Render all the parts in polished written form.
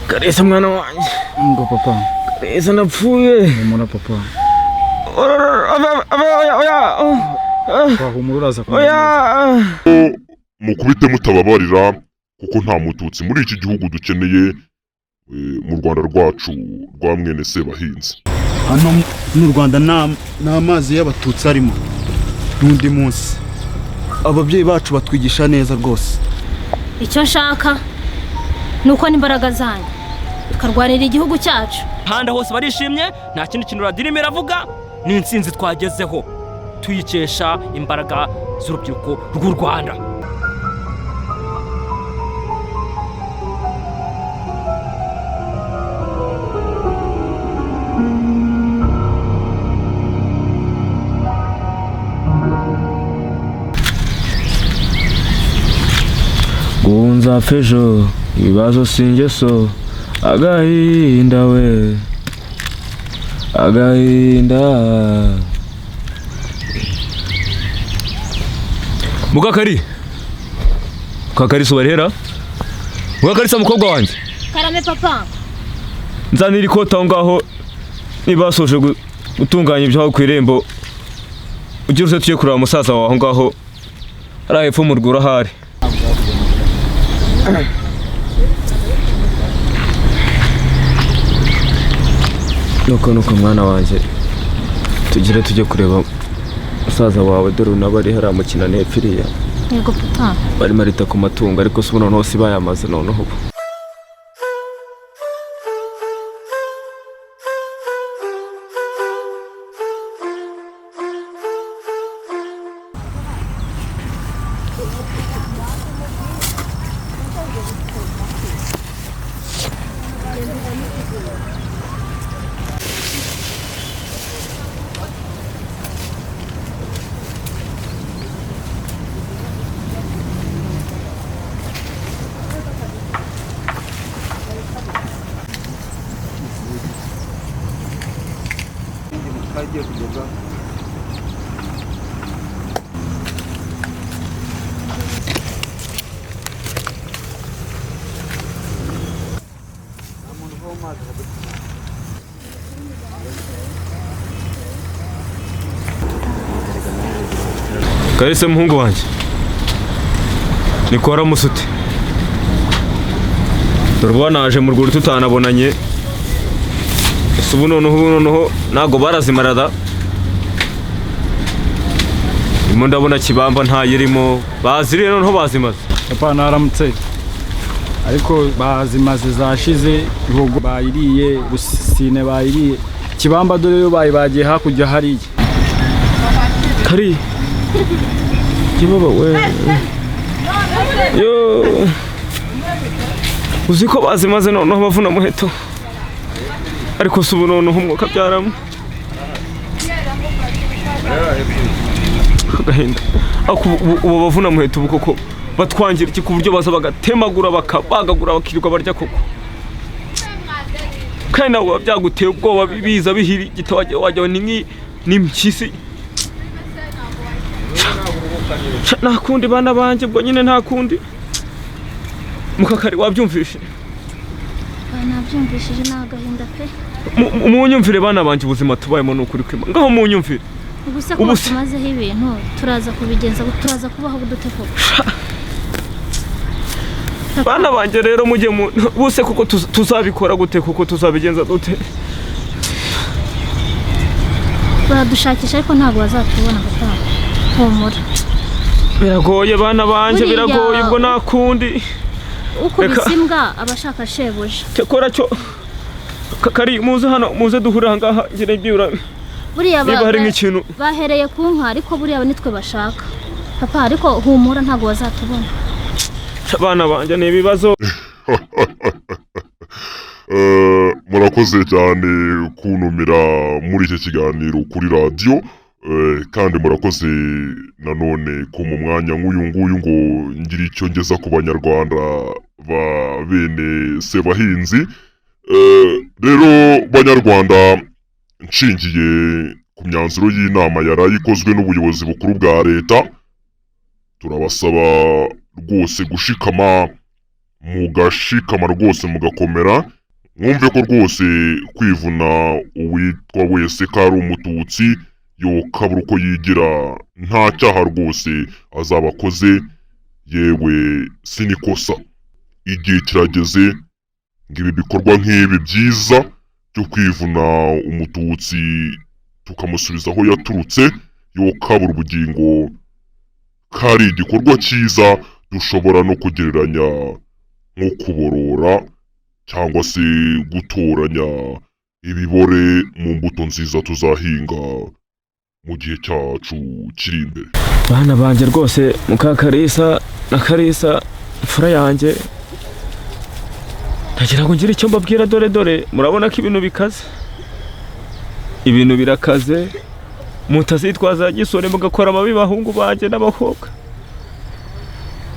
Kalisa mwana wanjye. Ngo papa. Kalisa ndapfuye. Humura papa. Oya oya. Papa humura uraza Oya. Mukubite mutababarira kuko nta mututsi muri iki gihugu dukeneye mu Rwanda rwacu rwa mwene Sebahinzi. Hano mu Rwanda nta mazi y'abatutsi arimo n'undi munsi. Ababyeyi bacu batwigisha neza rwose. Icyo nshaka ni uko n'imbaraga zanyu tukarwanira igihugu cyacu. Handa hose barishimye, nta kindi kintu radiyo irimo iravuga, ni intsinzi twagezeho tuyikesha imbaraga z'urubyiruko rw'u Rwanda. Gunza fejo ibibazo singeso agahinda we agahinda. Mukakari Mukakari subarihera Mukakari sa mukobwa wanjye. Karame papa. Nzanira ikota aho ngaho niba basoje gutunganya ibyo ku irembo ugire uze tujye kureba musaza wawe aho ngaho ari hepfo mu rwuri ahari. Nuko nuko mwana wanjye tugire tujye kureba musaza wawe dore unaba ari hariya mukina hepfo iriya. Yego papa. Barimo arita ku matungo ariko se ubu noneho si bayamaze noneho ubu. Kalisa muhungu wanjye niko waramusute dore ubu naje mu rwuri tutanabonanye ese ubu noneho ntabwo barazimarada ndimo ndabona kibamba ntayirimo baziriye noneho bazimaze. Papa naramutse ariko bazimaze zashize ibihugu bayiriye rusine bayiriye kibamba dore yo bayibagiye hakurya hariya. Kari Kibaba we yo uzi ko bazimaze noneho bavuna muheto ariko si ubu noneho umwuka byaramo agahinda. Ubu bavuna muheto ubu koko batwangira iki ku buryo baza bagatemagura bakabagagura bakirirwa barya koko kandi ntabwo byaguteye ubwoba biza bihiri gito wajya ni n'impyisi. Nta kundi bana banjye ubwo nyine nta kundi. Mukakari wabyumvise? Nabyumvishije ni agahinda pe. Munyumvire bana banjye ubuzima tubayemo ni ukuri kwima ngaho munyumvire. Ubu se ko tumazeho ibintu turaza kubigenza turaza kubaho dute koko? Bana banjye rero mujye buse kuko tuzabikora gute kuko tuzabigenza dute? Baradushakisha ariko ntabwo bazatubona papa. Humura. Biragoye bana banje biragoye ubwo nakundi. Ukubise imbwa abashaka shebuja. Cyakora cyo Kari muze hano muze duhure aha ngaha ngire byura. Buriya hari nk'ikintu bahereye ku nka ariko buriya nitwe bashaka. Papa ariko humura ntabwo bazatubona. Bana banje ni ibibazo. Murakoze cyane kuntumira muri iki kiganiro kuri radio. Kandi murakoze nanone ku mu mwanya nk'uyu nguyu ngo ngira icyo ngeza ku banyarwanda ba bene Sebahinzi. Rero banyarwanda nshingiye ku myanzuro y'inama yaraye ikozwe n'ubuyobozi bukuru bwa leta, turabasaba rwose gushikama mugashikama rwose mugakomera. Mwumve ko rwose kwivuna uwitwa wese ko ari umututsi yokabura uko yigira, nta cyaha rwose azaba akoze, yewe sinikosa. Igihe kirageze ngo ibi bikorwa nk'ibi byiza byo kwivuna umututsi tukamusubiza aho yaturutse yokabura ubugingo, kari igikorwa cyiza dushobora no kugereranya nko kuborora cyangwa se gutoranya ibibore mu mbuto nziza tuzahinga mu gihe cyacu kiri imbere. Bana banjye rwose, Mukakarisa na Karisa mfura yanjye, ndagira ngo ngire icyo mbabwira. Dore dore murabona ko ibintu bikaze, ibintu birakaze, mutazitwaza gisore mugakora amabi, bahungu banjye n'abakobwa.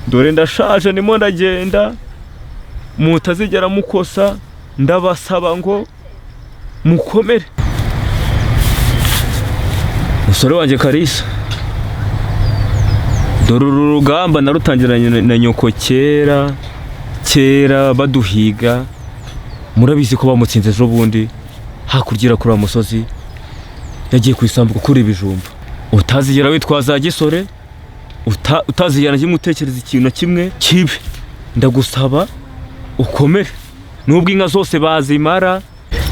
Dore ndashaje, ndimo ndagenda, mutazigera mukosa, ndabasaba ngo mukomere. Musore wanjye Karisa, dore uru rugamba narutangiranye na nyoko kera kera baduhiga. Murabizi ko bamutsinze ejo bundi hakurya kuri wa musozi, yagiye ku isambu gukura ibijumba. Utazigera witwaza gisore, utazigera na utekereza ikintu na kimwe kibi, ndagusaba ukomere nubwo inka zose bazimara.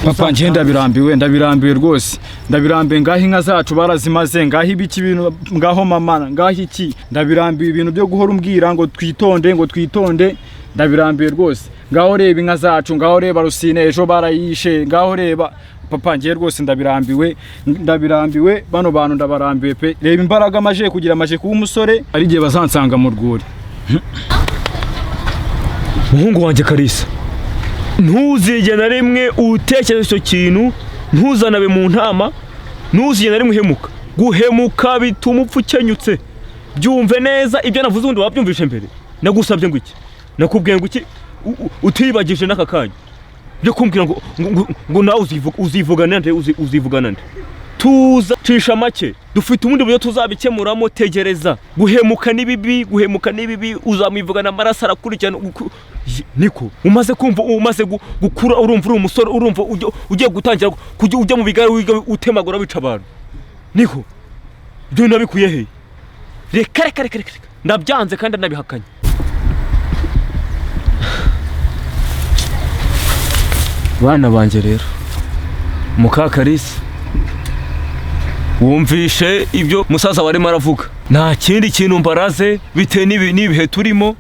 Papa, njye ndabirambiwe, ndabirambiwe rwose, ndabirambiwe. Ngaho inka zacu barazimaze, ngaho ibiki ibintu, ngaho mama, ngaho iki. Ndabirambiwe ibintu byo guhora umbwira ngo twitonde, ngo twitonde. Ndabirambiwe rwose. Ngaho reba inka zacu, ngaho reba Rusine ejo barayishe, ngaho reba. Papa, njye rwose ndabirambiwe, ndabirambiwe. Bano bantu ndabarambiwe pe. Reba imbaraga amaje kugira, amaje kuba umusore, ari igihe bazansanga mu rwuri. Muhungu wanjye Karisa, ntuzige na rimwe utekereza icyo kintu, ntuzanabe mu ntama, ntuzige na rimwe uhemuka. Guhemuka bituma upfa ukenyutse. Byumve neza ibyo navuze. Ubundi wabyumvishe mbere. Nagusabye ngo iki? Nakubwiye ngo iki? Utibagije n'aka kanya byo kumbwira ngo nawe uzivugana nde? Uzivugana nde? Tuza, cisha make, dufite ubundi buryo tuzabikemuramo. Tegereza. Guhemuka ni bibi, guhemuka ni bibi. Uzamwivugana amaraso arakurikirana. Niko umaze kumva, umaze gukura, urumva uri umusore, urumva ugiye gutangira kujya ujya mu bigare, wiga utemagura, wica abantu. Niko ibyo nabikuye he? Reka reka reka reka reka. Ndabyanze kandi nabihakanye. Bana banjye rero, Mukakarisa, wumvishe ibyo musaza warimo aravuga. Nta kindi kintu mbaraze bitewe n'ibihe turimo.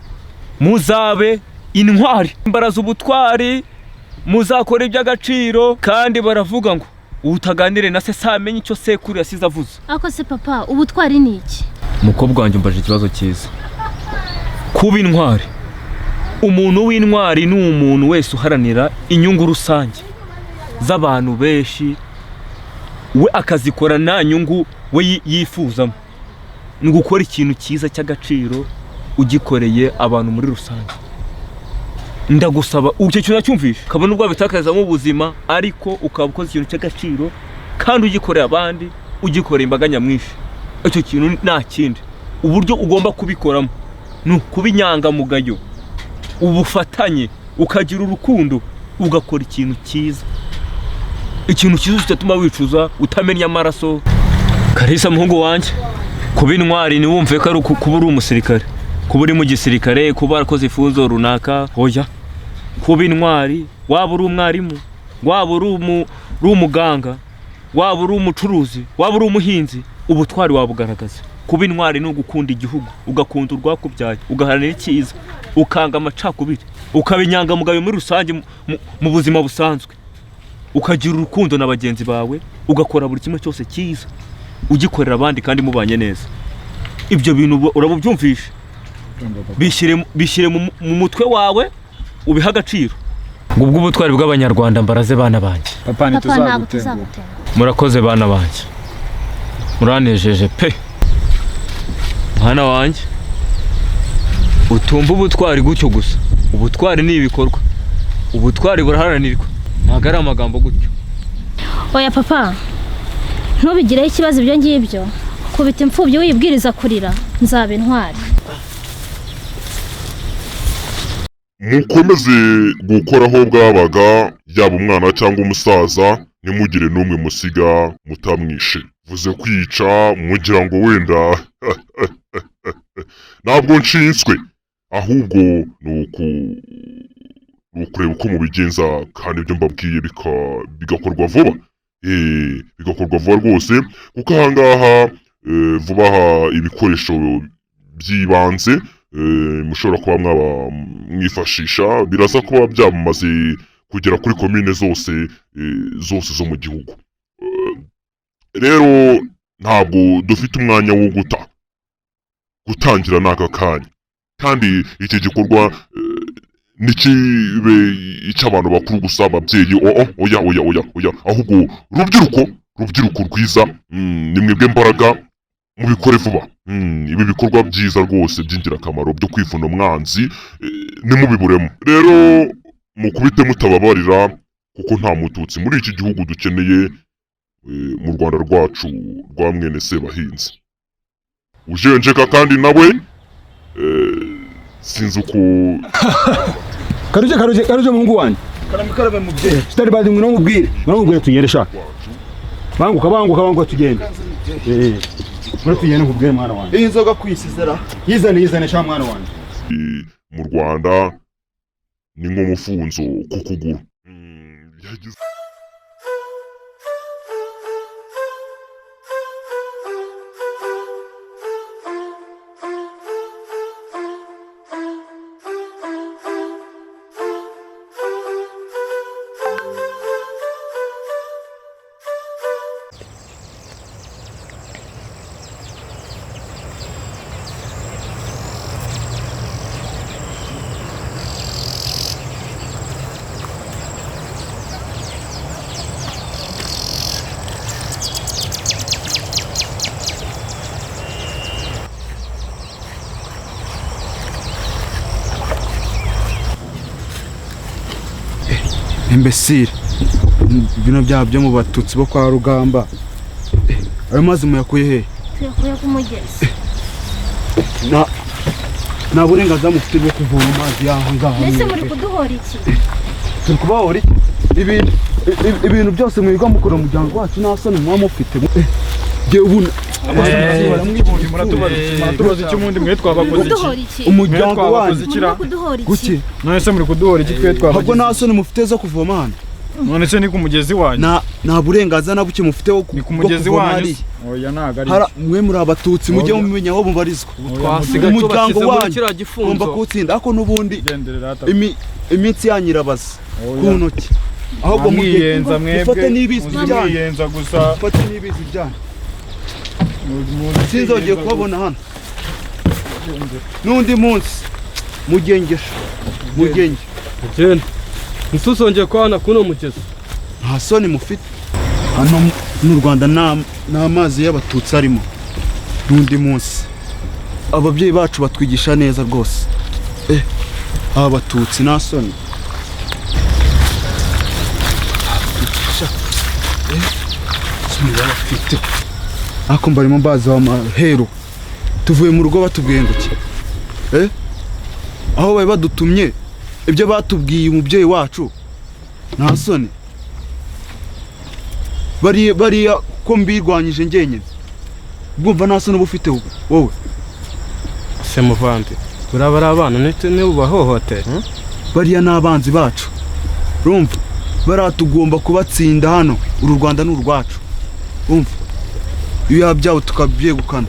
Muzabe intwari, mbaraza ubutwari, muzakora iby'agaciro. Kandi baravuga ngo utaganire na se samenye icyo sekuru yasize avuze. Ako se papa, ubutwari ni iki? Umukobwa wanjye, umbaje ikibazo cyiza. Kuba intwari, umuntu w'intwari ni umuntu wese uharanira inyungu rusange z'abantu benshi, we akazikora nta nyungu we yifuzamo. Ni ugukora ikintu cyiza cy'agaciro ugikoreye abantu muri rusange. Ndagusaba, icyo kintu nacyumvishe, kabone ubwo wabitakarizamo ubuzima, ariko ukaba ukoze ikintu cy'agaciro kandi ugikoreye abandi, ugikoreye imbaga nyamwinshi. Icyo kintu nta kindi, uburyo ugomba kubikoramo ni ukuba inyangamugayo, ubufatanye, ukagira urukundo, ugakora ikintu cyiza, ikintu cyiza kidatuma wicuza, utamennye amaraso. Karisa muhungu wanjye, kuba intwari ntiwumve ko ari kuba uri umusirikare, kuba uri mu gisirikare, kuba warakoze ifunzo runaka. Hoya, kuba intwari, waba uri umwarimu, waba uri umuganga, waba uri umucuruzi, waba uri umuhinzi, ubutwari wabugaragaza. Kuba intwari ni ugukunda igihugu, ugakunda urwakubyaye, ugaharanira icyiza, ukanga amacakubiri, ukaba inyangamugayo muri rusange mu buzima busanzwe, ukagira urukundo na bagenzi bawe, ugakora buri kimwe cyose cyiza ugikorera abandi kandi mubanye neza. Ibyo bintu urabubyumvishe, bishyire mu mutwe wawe, ubihe agaciro. Ngubwo ubutwari bw'Abanyarwanda mbaraze bana banjye. Papa, Papa, ntabwo ntituzagutenguha. tuzagutenguha. Murakoze bana banjye, muranejeje pe. Mwana wanjye, utumva ubutwari gutyo gusa. Ubutwari ni ibikorwa, ubutwari buraharanirwa, ntabwo ari amagambo gutyo. Oya papa, ntubigireho ikibazo ibyo ngibyo. Kubita imfubyi wibwiriza kurira, nzaba intwari. Mukomeze gukora aho bwabaga, yaba umwana cyangwa umusaza, ntimugire n'umwe musiga mutamwishe. Vuze kwica mugira ngo wenda ntabwo nshinzwe, ahubwo ni ukureba uko mubigenza, kandi ibyo mbabwiye bigakorwa vuba. Bigakorwa vuba rwose, kuko ahangaha vuba aha ibikoresho by'ibanze mushobora kuba mwaba mwifashisha biraza kuba byamaze kugera kuri komine zose zose zo mu gihugu. Rero ntabwo dufite umwanya wo gutangira n'aka kanya, kandi iki gikorwa ntikibe icy'abantu bakuru gusa, ababyeyi, oya oya oya oya, ahubwo rubyiruko rwiza, ni mwebwe mbaraga, mubikore vuba. Ibi bikorwa byiza rwose by'ingirakamaro byo kwivuna umwanzi, ntimubiburemo. Rero mukubite mutababarira, kuko nta mututsi muri iki gihugu dukeneye, mu Rwanda rwacu rwa mwene Sebahinzi. Ujenjeka kandi nawe sinzi uko. Karuje, Karuje, Karuje, muhungu wanjye. Karame, karame mubyeyi. Kitari bazi, ngwino nkubwire, ngwino nkubwire tugende sha. Banguka, banguka, banguka tugende. Ngwino tugende nkubwire mwana wanjye. Iyi nzoga kuyisizera. Yizane, yizane sha mwana wanjye. Mu Rwanda ni nk'umufunzo ku kuguru. Imbesire, bino byaha byo mu batutsi bo kwa Rugamba, ayo mazi muyakuye he? Tuyakuye ku mugezi. Nta burenganzira mufite bwo kuvoma amazi y'aha ngaha. Mbese muri kuduhora iki? Turi kubahora iki? Ibintu byose mwiga mukora mu muryango wacu nta soni muba mufite. Muratubaza iki ubundi mwe twabakoze iki? Umuryango wanyu kuki? None se muri kuduhora iki twe twabagize? Ahubwo nta soni mufite zo kuvoma hano. None se ni ku mugezi wanyu? Nta burenganzira na buke mufite wo kuvoma hariya. Oya ntago ari. Mwe muri abatutsi mujye mumenya aho mubarizwa. Umuryango wanyu ugomba kuwutsinda, ariko n'ubundi iminsi yanyu irabaza ku ntoki. Ahubwo mwiyenza mwebwe, mufate n'ibizi byanyu. Mufate n'ibizi byanyu. Sinzongeye kubabona hano n'undi munsi. Mugengesha mugenge mugende, ntituzongeye kubana kuno mugezi. Nta soni mufite hano mu Rwanda, nta mazi y'abatutsi arimo n'undi munsi. Ababyeyi bacu batwigisha neza rwose. Aba batutsi nta soni. Soni bafite. Ako mbarimo mbazi wa mahero, tuvuye mu rugo batubwiye ngo iki? Aho bari badutumye ibyo batubwiye umubyeyi wacu nta soni. Bariya ko mbirwanyije njyenyine, bwumva nta soni uba ufite wowe. Se muvandi, buriya bari abana ntibubahohotere. Bariya ni abanzi bacu, urumva? Bariya tugomba kubatsinda hano, uru Rwanda ni urwacu, urumva? Ibiha byabo tukabyegukana.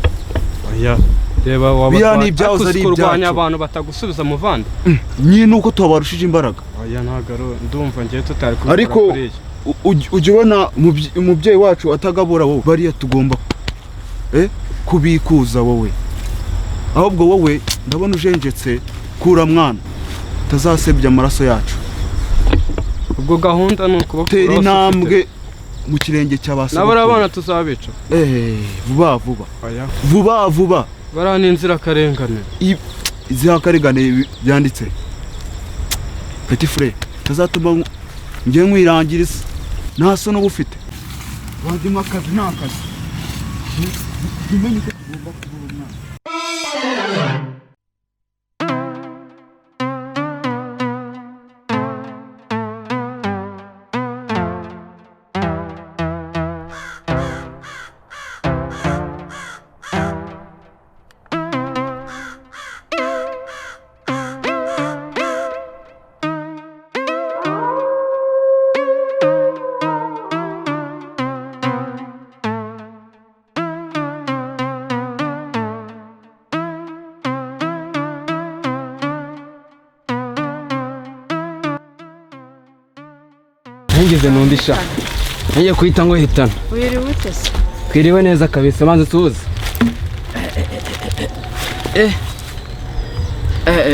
Oya, reba Biriya ni ibyahoze ari kurwanya ibyacu. Abantu batagusubiza muvandi. Nyine uko tubarushije imbaraga. Oya ntago ari, ndumva ngiye tutari kubikora. Ariko ujya ubona umubyeyi wacu atagabura wowe. Bariya tugomba kubikuza wowe. Ahubwo wowe ndabona ujenjetse, kura mwana utazasebya amaraso yacu. Ubwo gahunda ni ukubakura. Tera intambwe mu kirenge cy'abasogokuru. Nabara abana tuzabica. Vuba vuba. Vuba vuba. Bara ni inzirakarengane. Inzirakarengane byanditse. Petit frère, tazatuma ngiye nkwirangiriza. Nta soni uba ufite. Wandimo akazi nta kazi. Umenye ko tugomba kubura umwana. Ngize nundi sha. Ngiye kuhita ngo hitana. Wiriwe ute se? Twiriwe neza kabisa, manze tuze.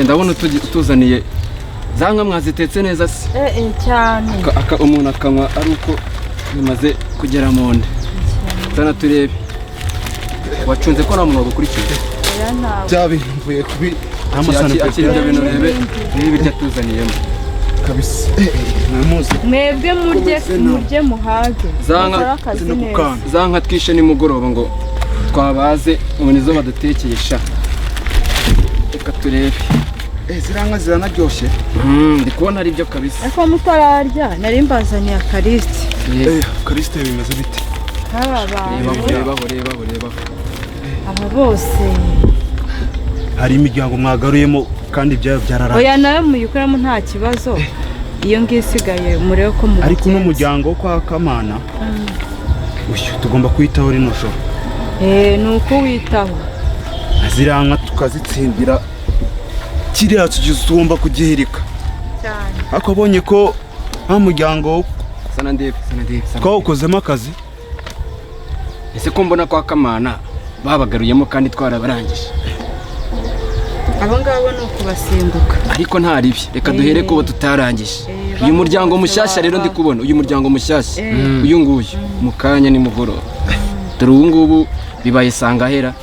Ndabona utuzaniye za nka mwazitetse neza se. Cyane. Umuntu akanywa ari uko bimaze kugera mu nda. Tana turebe. Wacunze ko nta muntu wagukurikiye. Bya bintu mvuye kubi amasano akiri ibyo bintu rebe niba ibyo atuzaniyemo. Kabisa. Namuzi. Mwebwe murye muhage. Za nka twishe nimugoroba ngo twabaze ubu nizo badutekeye sha. Reka turebe. Ziriya nka ziranaryoshye. Ndi kubona ari byo kabisa. Ariko mutararya nari mbazaniye Karisite. Karisite bimeze bite? Reba. Aba bose hari imiryango mwagaruyemo kandi ibyayo byararaye. Oya nawe muyikoramo nta kibazo. Iyo ngiyo isigaye murebe ko mu. Ariko uno muryango kwa Kamana uyu tugomba kwitaho rino joro. Ni uko witaho. Ziriya nka tukazitsindira kiriya tugomba kugihirika. Cyane. Ariko abonye ko nta muryango sana ndebe. Twawukozemo akazi. Ese ko mbona kwa Kamana babagaruyemo kandi twarabarangije. Abo ngabo ni ukubasimbuka. Ariko nta ribi, reka duhere ko tutarangije. Uyu muryango mushyashya rero ndi kubona, uyu muryango mushyashya. Uyu nguyu mu kanya nimugoroba. Dore ubu ngubu bibaye sangahera.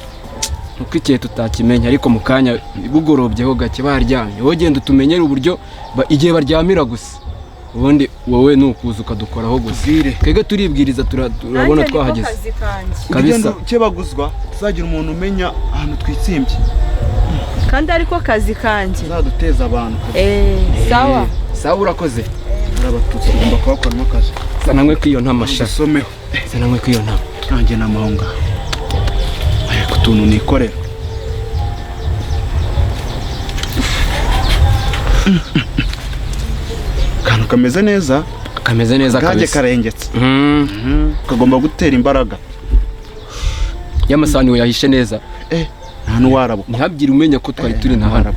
Uko ikihe tutakimenya ariko mu kanya bugorobyeho gake baryamye. Wowe genda utumenyere uburyo igihe baryamira gusa. Ubundi wowe nukuza ukadukoraho gusa. Twebwe turibwiriza turabona twahageze. Kabisa. Ukebaguzwa tuzagira umuntu umenya ahantu twitsimbye. Kandi ariko kazi kanjye. Uzaduteza abantu. Sawa. Sawa urakoze. Abatutsi tugomba kubakoramo akazi. Sananywe kwiyo ntamasha. Someho. Sananywe kwiyo ntama. Nanjye namahonga. Ariko utuntu nikorera. Kantu kameze neza. Kameze neza kabisa. Kajye karengetse. Kagomba gutera imbaraga. Y'amasahani we yahishe neza. Nta n'uwarabo. Ntihabwire umenya ko twari turi na hano.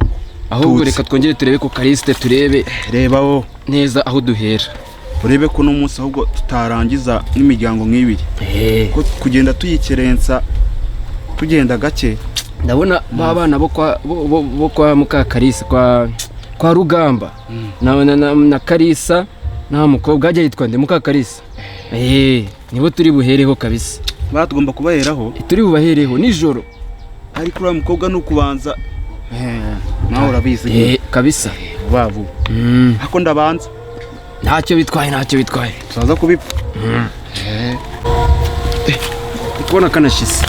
Ahubwo reka twongere turebe ko Karisite turebe. Reba wo neza aho duhera. Urebe ko no munsi ahubwo tutarangiza n'imiryango nk'ibiri. Ko kugenda tuyikerensa tugenda gake. Ndabona ba bana bo kwa Mukakarisa kwa Rugamba. Na Karisa na mukobwa ajya yitwa nde Mukakarisa. Nibo turi buhereho kabisa. Tugomba kubaheraho. Turi bubahereho nijoro. Ariko uriya mukobwa ni ukubanza. Nawe urabizi. Kabisa. Vuba vuba. Ako ndabanza. Ntacyo bitwaye. Tuzaza kubipfa. Kubona kanashize.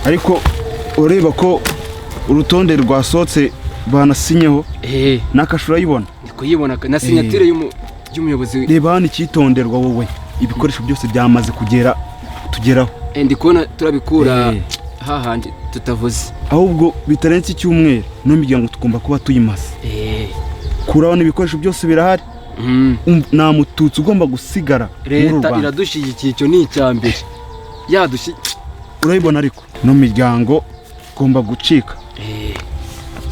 Ariko ureba ko urutonde rwasohotse banasinyeho. N'akashura yibona. Ndi kuyibona na sinyatire y'umuyobozi. Reba hano icyitonderwa wowe. Ibikoresho byose byamaze kugera tugeraho. Ndi kubona turabikura hahandi tutavuze. Ahubwo bitarenze icyumweru n'imiryango tugomba kuba tuyimaze. Kurabona ibikoresho byose birahari. Nta mututsi ugomba gusigara. Leta iradushyigikiye icyo ni icya mbere. Urabibona ariko no miryango igomba gucika.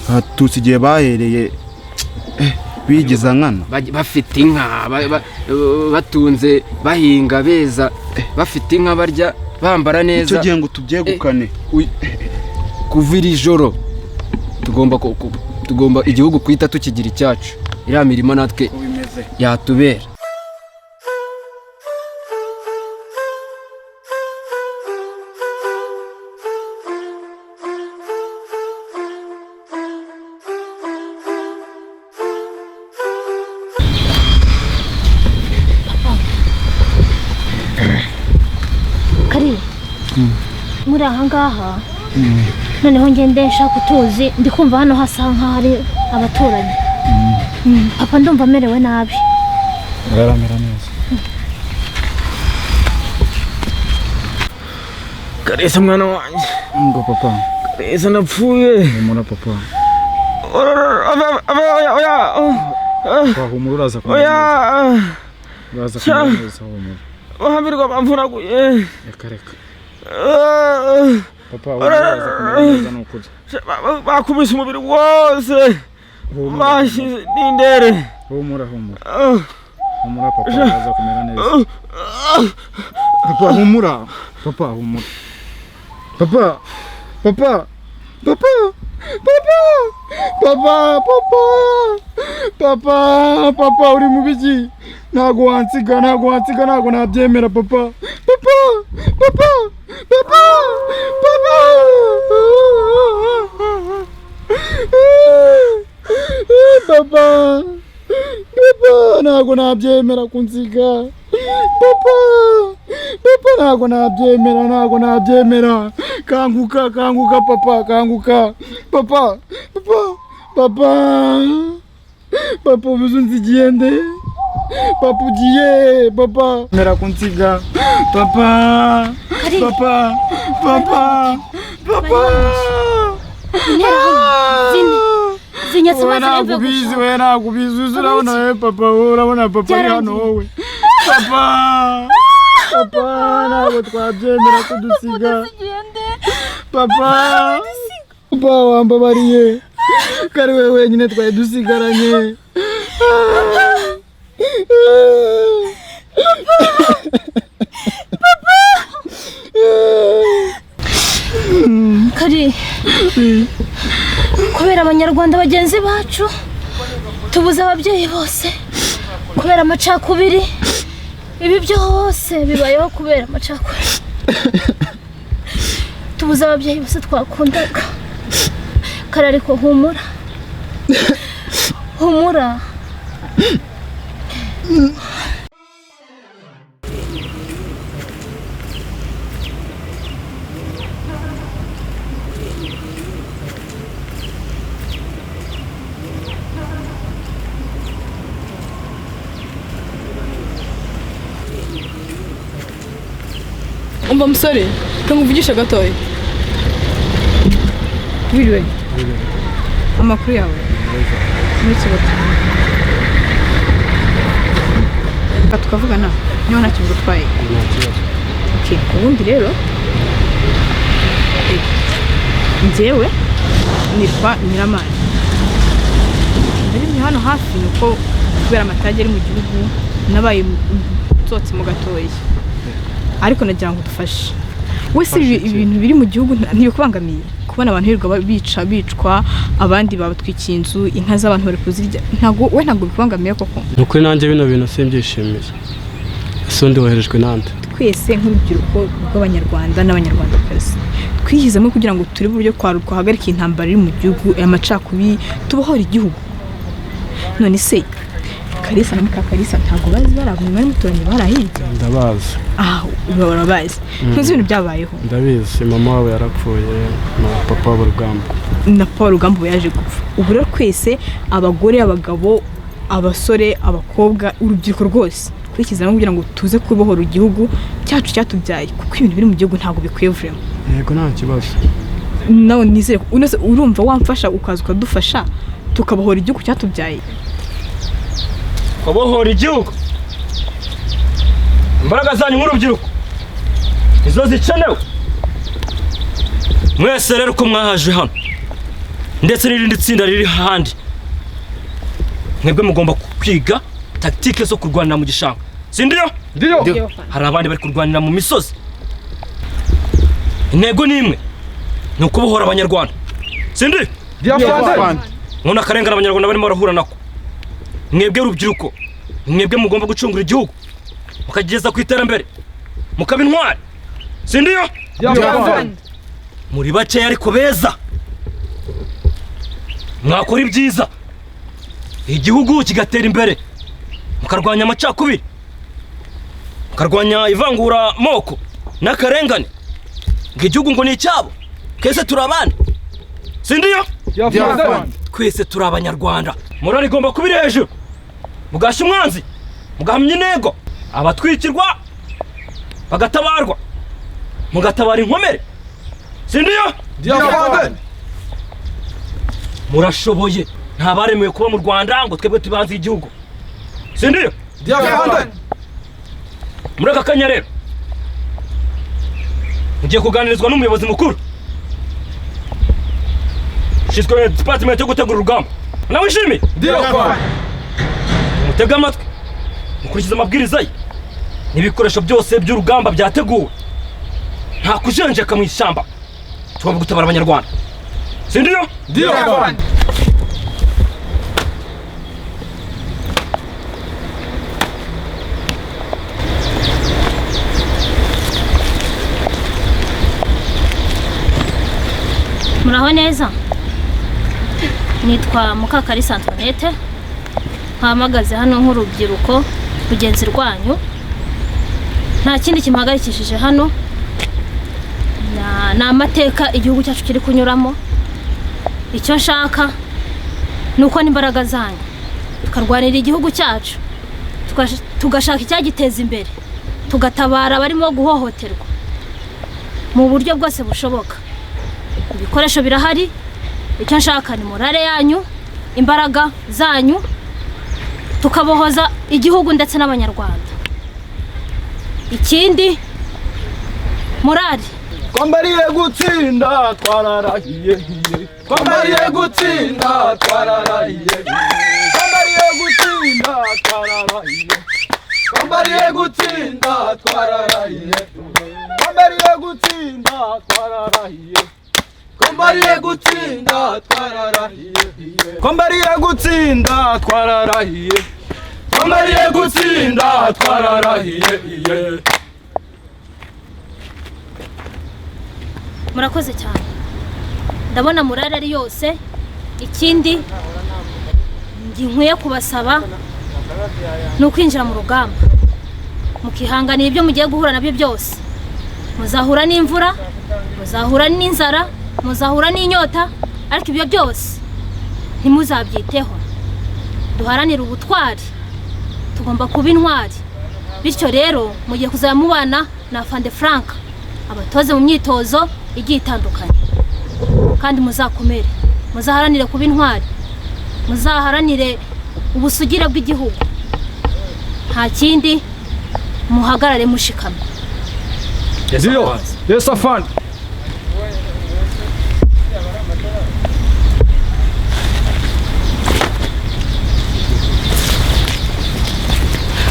Abatutsi igihe bahereye bigeza nkana. Bafite inka batunze bahinga beza bafite inka barya bambara neza. Icyo gihe ngo tubyegukane. Kuva iri joro tugomba igihugu kwita tukigira icyacu. Iriya mirimo natwe yatubera. Kari muri aha ngaha noneho ngende nshaka utuzi ndi kumva hano hasa nkaho ari abaturanyi. Papa ndumva amerewe nabi. Araramera neza. Karisa mwana wanjye. Ngo papa. Karisa ndapfuye. Humura papa. Oya. Humura uraza kumera neza. Uraza kumera neza humura. Bahambirwa bamvunaguye. Reka reka. Papa uraza kumera neza ni ukuri. Bakubise umubiri wose. Bashize n'indere. Humura humura. Humura papa, uraza kumera neza. Papa humura, papa humura. Papa, papa, papa, papa, papa, papa, papa, papa, uri mu biki? Ntago wansiga, ntago wansiga, ntago nabyemera papa. Papa, papa, papa, papa. Papa, papa, ntago nabyemera kunsiga. Papa, papa, ntago nabyemera, ntago nabyemera. Kanguka, kanguka papa, kanguka. Papa, papa, papa. Papa, ubuze unsigiye nde? Papa ugiye, papa. Mera kunsiga. Papa, papa, papa, papa. Zinyatse Wowe maze ntabwo mve ubizi, gushaka. wowe ntabwo ubizi, uzi urabona wowe papa, wowe urabona papa ari hano wowe. Papa, papa, ntabwo twabyemera kudusiga. Papa, papa wambabariye ko ari wowe wenyine twari dusigaranye. Kari, kubera abanyarwanda bagenzi bacu tubuze ababyeyi bose kubera amacakubiri, ibi byose bibayeho kubera amacakubiri. Tubuze ababyeyi bose twakundaga. Kari ariko humura, humura. Umva musore, kanguvugisha gatoya. Wiriwe. Amakuru yawe? Muri Kibato. Reka tukavugana niba ntacyo bigutwaye. Okay, ubundi rero njyewe nitwa Nyiramana. Nari hano hafi nuko kubera amatage ari mu gihugu nabaye nsohotse mu gatoya. Ariko nagira ngo dufashe. Wese ibintu biri mu gihugu ntibikubangamiye kubona abantu hirwa bica bicwa, abandi babatwikiye inzu, inka z'abantu bari kuzirya, ntago we ntago bikubangamiye koko? Nukuri nanjye bino bintu simbyishimiye. Ese undi woherejwe nande? Twese nk'urubyiruko rw'abanyarwanda n'abanyarwandakazi twishyizemo kugira ngo turebe uburyo twahagarika intambara iri mu gihugu, amacakubiri, tubohore igihugu. None se Kalisa na Mukakalisa ntago bazi baragumye bari muturanye barahinze? Ndabazi. Ah, urabazi. Ntuzi ibintu byabayeho? Ndabizi, mama wawe yarapfuye na papa wa Rugamba. Na papa Rugamba yaje gupfa. Ubu rero twese abagore, abagabo, abasore, abakobwa, urubyiruko rwose twishyizemo kugira ngo tuze kubohora igihugu cyacu cyatubyaye, kuko ibintu biri mu gihugu ntago bikwiye vraiment. Yego nta kibazo. Nawe nizere urumva wamfasha ukaza ukadufasha tukabohora igihugu cyatubyaye. Kubohora igihugu, imbaraga zanyu nk'urubyiruko nizo zikenewe. Mwese rero ko mwahaje hano ndetse n'irindi tsinda riri handi, mwebwe mugomba kwiga tactique zo kurwanira mu gishanga, si ndiyo? Ndiyo. Hari abandi bari kurwanira mu misozi. Intego ni imwe, ni ukubohora abanyarwanda, si ndiyo? Ndiyo. Nkuna akarengane abanyarwanda barimo barahura nako. Mwebwe rubyiruko, mwebwe mugomba gucungura igihugu mukageza ku iterambere, mukaba intwari, si ndiyo? Muri bakeya ariko beza, mwakora ibyiza igihugu kigatera imbere, mukarwanya amacakubiri, mukarwanya ivangura moko n'akarengane, ngo igihugu ngo ni icyabo, twese turi abana, si ndiyo? Twese turi abanyarwanda. Morali igomba kuba iri hejuru, mugashya umwanzi, mugahamya intego, abatwikirwa bagatabarwa, mugatabara inkomere, si ndiyo? Murashoboye, nta baremewe kuba mu Rwanda ngo twebwe tubanze igihugu, si ndiyo? Muri aka kanya rero mugiye kuganirizwa n'umuyobozi mukuru ushinzwe department yo gutegura urugamba. Nawe wishimiye? Mutege amatwi Mukurikize amabwiriza ye n'ibikoresho byose by'urugamba byateguwe. Nta kujenjeka mu ishyamba. Tugomba gutabara abanyarwanda. Sindiyo? Ndiyo afande. Muraho neza. Nitwa Mukakalisa Antoinette, mpamagaze hano nk'urubyiruko rugenzi rwanyu. Nta kindi kimuhagarikishije hano, ni amateka igihugu cyacu kiri kunyuramo. Icyo nshaka ni uko n'imbaraga zanyu tukarwanira igihugu cyacu, tugashaka icyagiteza imbere, tugatabara abarimo guhohoterwa mu buryo bwose bushoboka. Ibikoresho birahari. Icyo nshaka ni morale yanyu, imbaraga zanyu, tukabohoza igihugu ndetse n'abanyarwanda. Ikindi morale. Twambariye gutsinda twararahiye, twambariye gutsinda twararahiye, twambariye gutsinda twararahiye, twambariye gutsinda twararahiye, twambariye gutsinda twararahiye, twambariye gutsinda twararahiye, twambariye gutsinda twararahiye, twambariye gutsinda twararahiye. Murakoze cyane. Ndabona morale ari yose. Ikindi nkwiye kubasaba ni ukwinjira mu rugamba, mukihanganira ibyo mugiye guhura nabyo byose. Muzahura n'imvura, muzahura n'inzara, muzahura n'inyota, ariko ibyo byose ntimuzabyiteho. Duharanire ubutwari, tugomba kuba intwari. Bityo rero mugiye kuzamubana na Afande Frank, abatoze mu myitozo igiye itandukanye, kandi muzakomere, muzaharanire kuba intwari, muzaharanire ubusugire bw'igihugu. Nta kindi, muhagarare mushikamye. Ndiyo. Yes afande.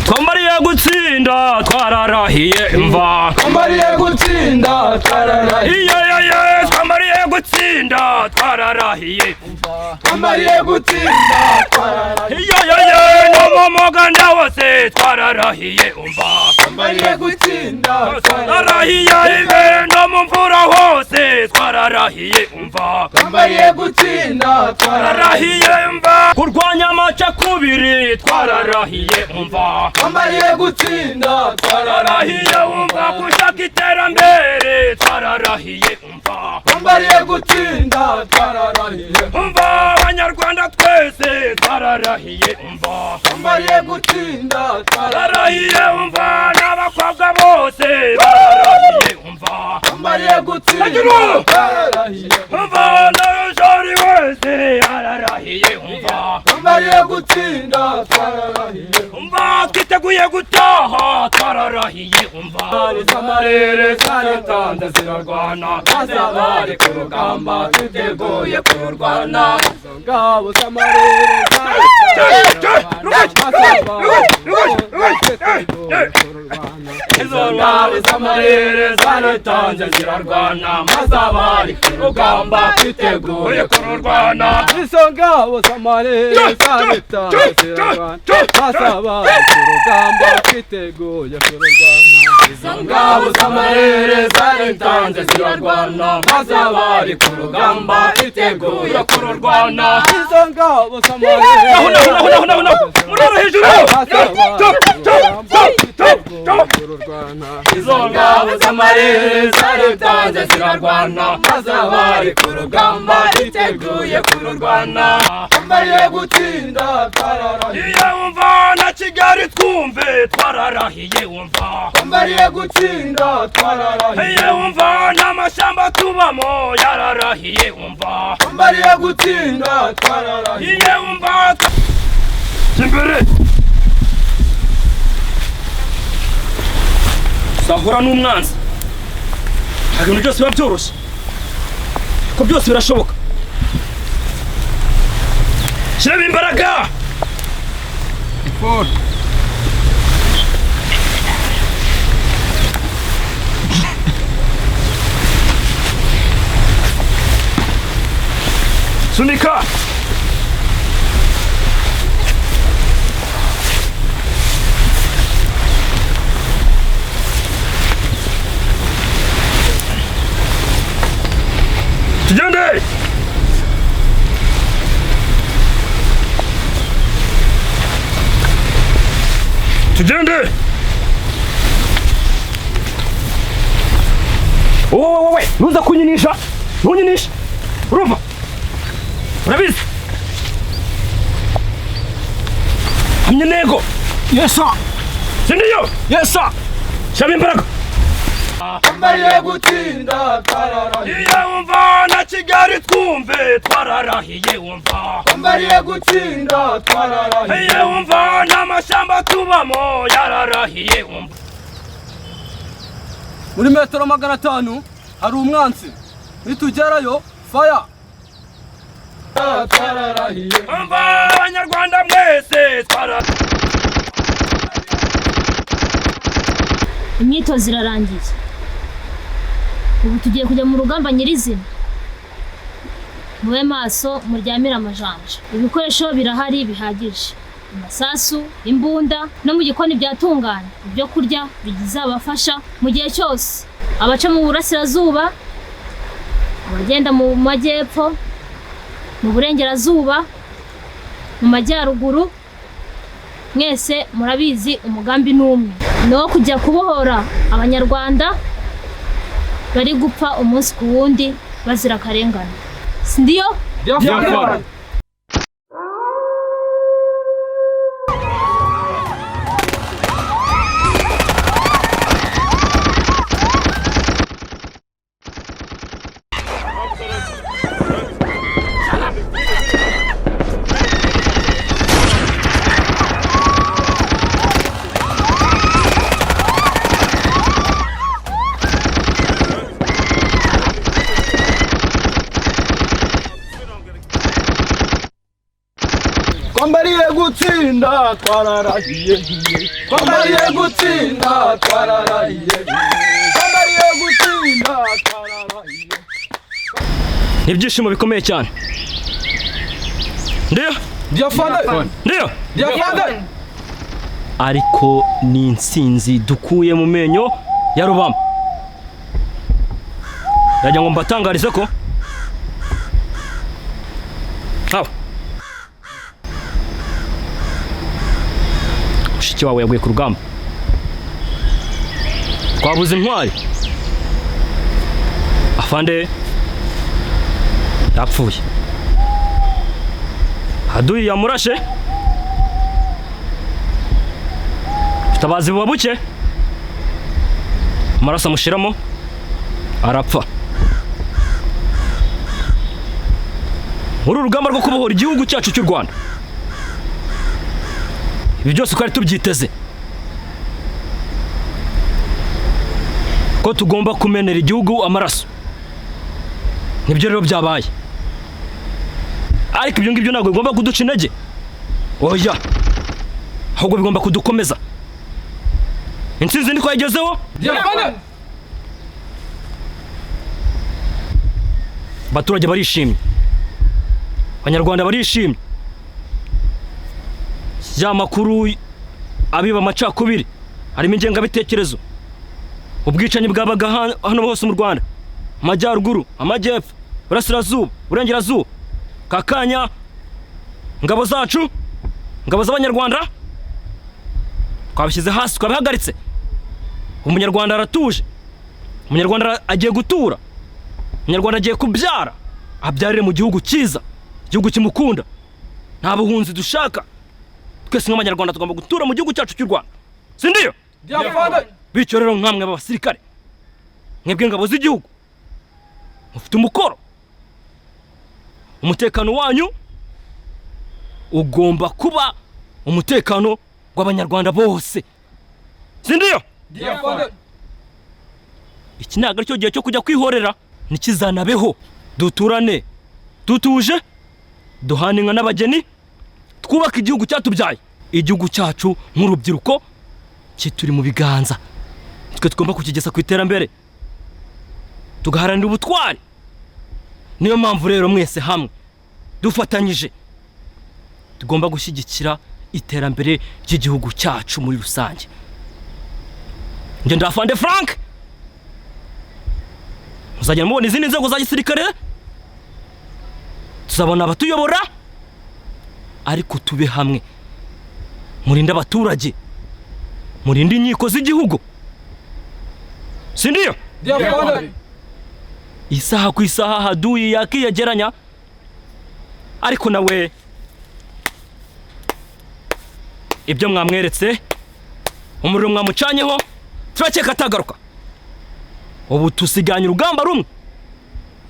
Twambariye gutsinda twararahiye imva. Twambariye gutsinda twararahiye. Twambariye gutsinda twararahiye. Twambariye gutsinda twararahiye. No mu muganda wose twararahiye umva. Twambariye gutsinda twararahiye. No mu mvura hose twararahiye umva. Twambariye gutsinda twararahiye umva. Kurwanya amacakubiri twararahiye umva. Twambariye gutsinda twararahiye umva. Gushaka iterambere twararahiye umva. Twambariye gutsinda twararahiye umva. Abanyarwanda twese twararahiye umva. Twambariye gutsinda twararahiye umva. N'abakobwa bose bararahiye umva. Twambariye gutsinda twararahiye umva. N'ujori wese ararahiye umva. Twambariye gutsinda twararahiye umva. Twiteguye gutaha twararahiye umva. Amarere zaritanze zirarwana, azabari ku rugamba twiteguye kurwana. Ngabo z'amarere izo ngabo z'amarere zaritanze zirarwana, maze abari ku rugamba twiteguye kururwana. Izo ngabo z'amarere zaritanze zirarwana, maze abari ku rugamba twiteguye kururwana. Izo ngabo z'amarere zaritanze zirarwana, maze abari ku rugamba twiteguye kururwana. Izo ngabo z'amarere. Naho murara hejuru. Izo ngabo z'amarere zaritanze zirarwana, maze abari ku rugamba twiteguye kururwana. Twambariye gutsinda twararahiye. Iyo wumva na Kigali twumve twararahiye wumva. Twambariye gutsinda twararahiye. Iyo wumva n'amashyamba tubamo yararahiye wumva. Twambariye gutsinda twararahiye. Iyo wumva imbere sahura n'umwanzi. Ntabwo ibintu byose biba byoroshye, ko byose birashoboka. Shyiramo imbaraga. Sunika! Tugende! Tugende! Wowe wowe, ntuza kunyinisha, ntunyinisha, urumva? Urabizi? Hamya intego! Yes sir. Sindiyo! Yes sir. Shyiramo imbaraga! Twambariye gutsinda twararahiye. Iyo wumva na Kigali twumve twararahiye wumva. Twambariye gutsinda twararahiye. Iyo wumva n'amashyamba tubamo yararahiye wumva. Muri metero 500 hari umwanzi, nitugerayo faya. Twararahiye. Umva Abanyarwanda mwese twara. Imyitozo irarangiye, ubu tugiye kujya mu rugamba nyirizina. Mube maso, muryamire amajanja, ibikoresho birahari bihagije, amasasu, imbunda no mu gikoni byatunganye, ibyo kurya bizabafasha mu gihe cyose. Abaca mu burasirazuba, abagenda mu majyepfo, mu burengerazuba, mu majyaruguru, mwese murabizi umugambi ni umwe, ni uwo kujya kubohora Abanyarwanda bari gupfa umunsi ku wundi bazira akarengane. Sindiyo? Twambariye gutsinda twararahiye. Twambariye gutsinda twararahiye. Twambariye gutsinda twararahiye. Ni ibyishimo bikomeye cyane. Ndiyo? Ndiyo? Ariko ni intsinzi dukuye mu menyo ya Rubamba. Ndagira ngo mbatangarize ko haba mushiki wawe yaguye ku rugamba, twabuze intwari, afande yapfuye, haduyi yamurashe, ubutabazi buba buke, amaraso amushiramo arapfa. Muri uru rugamba rwo kubohora igihugu cyacu cy'u Rwanda, ibi byose twari tubyiteze ko tugomba kumenera igihugu amaraso, nibyo rero byabaye. Ariko ibyo ngibyo ntabwo bigomba kuduca intege, oya, ahubwo bigomba kudukomeza. Intsinzi ntitwayigezeho, abaturage barishimye, Abanyarwanda barishimye, ya makuru abiba amacakubiri harimo ingengabitekerezo, ubwicanyi bwabaga hano hose mu Rwanda, amajyaruguru, amajyepfo, burasirazuba, burengerazuba, kakanya ingabo zacu, ingabo z'Abanyarwanda twabishyize hasi, twabihagaritse. Umunyarwanda aratuje, Umunyarwanda agiye gutura, Umunyarwanda agiye kubyara, abyarire mu gihugu cyiza, igihugu kimukunda. Nta buhunzi dushaka, twese nk'Abanyarwanda tugomba gutura mu gihugu cyacu cy'u Rwanda, sindiyo? Bityo rero nkamwe b'abasirikare, mwebwe ingabo z'igihugu, mufite umukoro. Umutekano wanyu ugomba kuba umutekano w'Abanyarwanda bose, sindiyo? Iki ntabwo aricyo gihe cyo kujya kwihorera, ntikizanabeho. Duturane dutuje, duhane inka n'abageni, twubake igihugu cyatubyaye. Igihugu cyacu nk'urubyiruko kituri mu biganza, twe tugomba kukigeza ku iterambere, tugaharanira ubutwari. Niyo mpamvu rero mwese hamwe Dufatanyije tugomba gushyigikira iterambere ry'igihugu cyacu muri rusange. Njye ndafande Frank, muzajya mubona izindi nzego za gisirikare, tuzabona abatuyobora, ariko tube hamwe, murinde abaturage, murinde inkiko z'igihugu, si ndiyo? Isaha ku isaha haduyi yakiyegeranya, ariko nawe ibyo mwamweretse, umuriro mwamucanyeho, turakeka atagaruka. Ubu tusiganye urugamba rumwe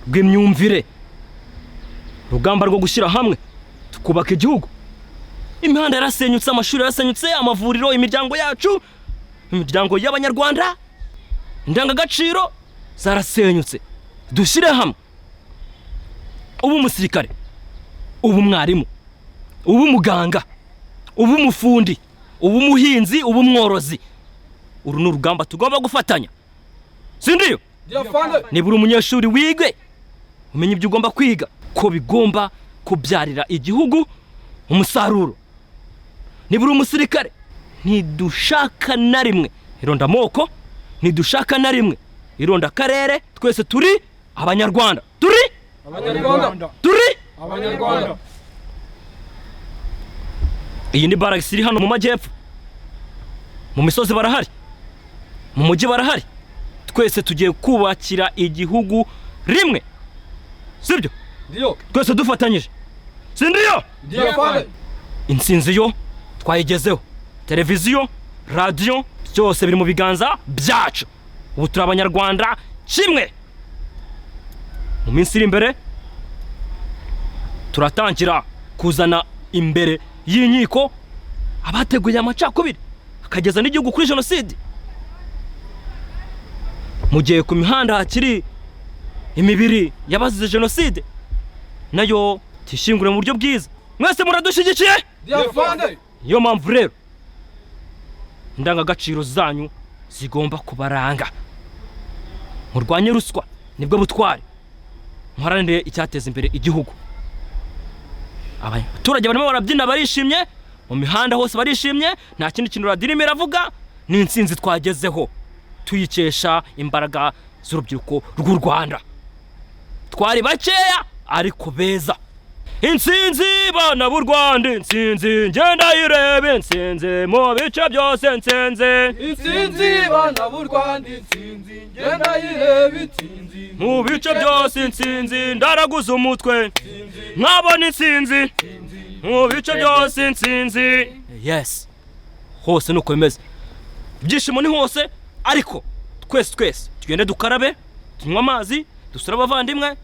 rw'imyumvire, urugamba rwo gushyira hamwe tukubaka igihugu. Imihanda yarasenyutse, amashuri yarasenyutse, amavuriro, imiryango yacu, imiryango y'abanyarwanda, indangagaciro zarasenyutse. Dushyire hamwe, ubu umusirikare, ubu mwarimu, ubu muganga, ubu umufundi, ubu umuhinzi, ubu umworozi. Uru ni urugamba tugomba gufatanya, si ndiyo? Niba uri umunyeshuri wige, umenye ibyo ugomba kwiga, ko bigomba kubyarira igihugu umusaruro. Niba uri umusirikare, ntidushaka na rimwe irondamoko, ntidushaka na rimwe ironda akarere. Twese turi abanyarwanda, turi abanyarwanda, turi abanyarwanda. Iyi ni baragisi iri hano mu majyepfo, mu misozi barahari, mu mujyi barahari. Twese tugiye kubakira igihugu rimwe, sibyo? Twese dufatanyije, si ndiyo? Intsinzi yo twayigezeho, televiziyo, radiyo, byose biri mu biganza byacu. Ubu turi abanyarwanda kimwe. Mu minsi iri imbere turatangira kuzana imbere y'inkiko abateguye amacakubiri akageza n'igihugu kuri jenoside. Mu gihe ku mihanda hakiri imibiri y'abazize jenoside, nayo tishingure mu buryo bwiza. Mwese muradushyigikiye? Niyo mpamvu rero indangagaciro zanyu zigomba kubaranga. Murwanye ruswa, nibwo butware. Muharanire icyateza imbere igihugu. Abaturage barimo barabyina, barishimye, mu mihanda hose barishimye, nta kindi kintu radiyo irimo iravuga, ni intsinzi twagezeho tuyikesha imbaraga z'urubyiruko rw'u Rwanda. Twari bakeya ariko beza. Intsinzi bana b'u Rwanda, intsinzi ngenda irebe, intsinzi mu bice byose, intsinzi. Intsinzi bana b'u Rwanda, intsinzi ngenda irebe, intsinzi mu bice byose, intsinzi ndaraguza umutwe nkabona intsinzi mu bice byose, intsinzi. Yes, hose nuko bimeze, ibyishimo ni hose, ariko twese twese tugende dukarabe, tunywe amazi, dusure abavandimwe,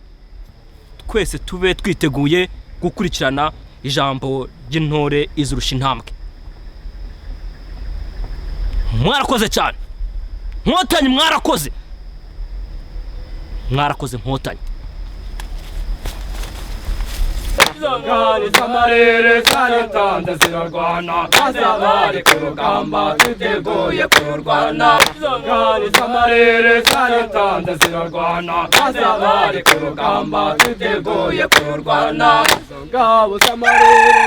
twese tube twiteguye gukurikirana ijambo ry'intore izirusha intambwe. Mwarakoze cyane Nkotanyi, mwarakoze, mwarakoze Nkotanyi. Ngari z'amarere zaritanze zirarwana, z'abari ku rugamba twiteguye kurwana. Ngari z'amarere zaritanze zirarwana, z'abari ku rugamba twiteguye kurwana. Ngabo z'amarere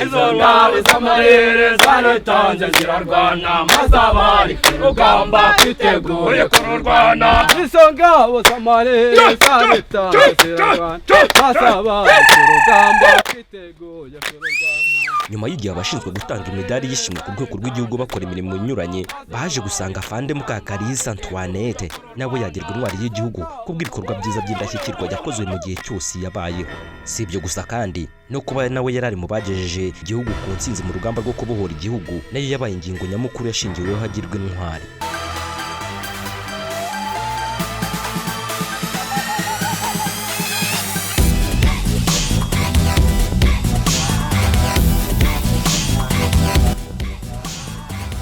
Izo ngabo z'amarere zaritanze zirarwana, maze abari ku rugamba twiteguye kurwana. Izo ngabo z'amarere zaritanze zirarwana, maze abari ku rugamba twiteguye kurwana. Nyuma y'igihe abashinzwe gutanga imidari y'ishimwe ku rwego rw'igihugu bakora imirimo inyuranye, baje gusanga Afande Mukakalisa Antoinette nawe yagirwa intwari y'igihugu kubw'ibikorwa byiza by'indashyikirwa yakozwe mu gihe cyose yabayeho. Si ibyo gusa kandi no kuba nawe yarari mu bagejeje igihugu ku ntsinzi mu rugamba rwo kubohora igihugu, nayo yabaye ingingo nyamukuru yashingiweho agirwa intwari.